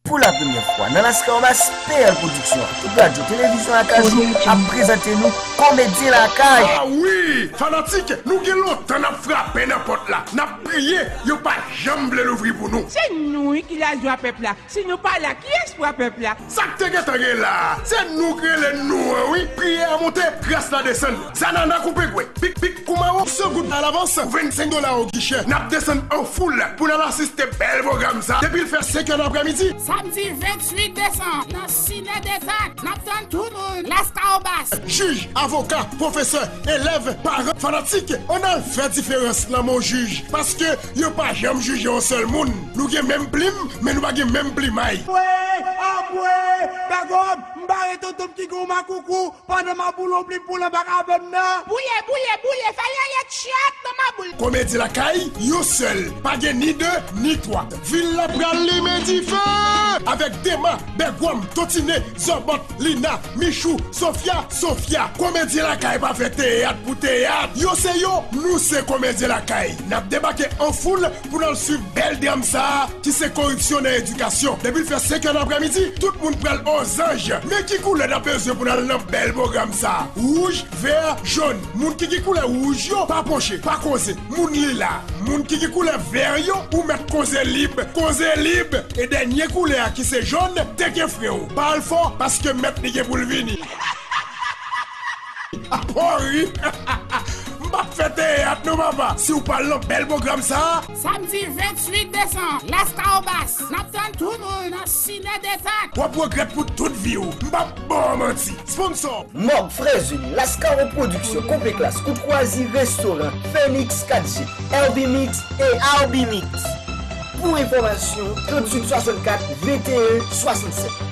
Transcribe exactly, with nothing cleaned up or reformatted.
Pou la premyè fwa nan Las Kawobas, P L Pwodiksyon ak tout radyo televizyon lakay ou ap prezante nou Komedyen Lakay. Ah wi! Fanatik, nou gen lontan n ap frape nan pòt la, n ap priye, yo pa janm vle louvri pou nou. Se nou wi ki lajwa pèp la. Si nou pa la, kiyès pwa pèp la? Sa k te gentan gen la a, se nou k rele nou an wi. Priyè a monte, gras la desann. Zanana koupe gwe, pik pik koumawo, san goud alavans, vennsenk dola o gichè. N ap desann an foul pou n al asiste bèl pwogram sa a depi l fè senk è nan aprèmidi. Samdi venntuit desanm, nan Sine Dezak, n ap tann tout moun. Las Kawobas. Jij, avoka, pwofesè, elèv, paran, fanatik, ann al fè diferans nan men yon jij. Paske yo pa janm jije yon sèl moun. Nou gen menm plim, men nou pa gen menm plimay. Anmwe, anmwe, bagòm, m bare tonton m ki gon makoukou, pandan maboul on plim pou lan pa ka ban m nan. Bouye, bouye, bouye, fè yèyè tchèt nan maboul. Komedyen Lakay, yon sèl, pa gen ni de, ni twa. Vil la pral limen dife! Avèk Dema, Bègwòm, Tontine, Zòbòt, Lina, Michou, Sofia, Sofia. Komedyen Lakay pa fè teyat pou teyat. Yo se yo, nou se Komedyen Lakay. N ap debake an foul pou n al swiv bèl dram sa a ki se koripsyon nan edikasyon. Depi l fè senk è nan aprèmidi, tout moun pral ozanj. Men ki koulè n ap bezwen pou n al nan bèl pwogram sa a? Wouj, vè, jòn. Moun ki gen koulè wouj yo, pa pwoche, pa koze. Moun lila, moun ki gen koulè vè yo, ou mèt koze lib, koze lib. E dènye koulè a ki se jòn, teke fren w. Pa al fò, paske mèt li gen pou l vini. Apori! M p ap fè teyat non, papa. Si w pa al nan bèl pwogram sa a, samdi venntuit desanm, Las Kawobas, n ap tann tout moun nan Sine Dezak. W ap regrèt pou tout vi w. M p ap ba w manti. Sponsò. Mòg, Frèzin, Lascaro Production, Konpeklas, Koutwazi, Restoran, Phoenix, kat G, L B Mix e R B Mix. Pou enfòmasyon, tranntuit swasannkat, venteyen, swasannsèt.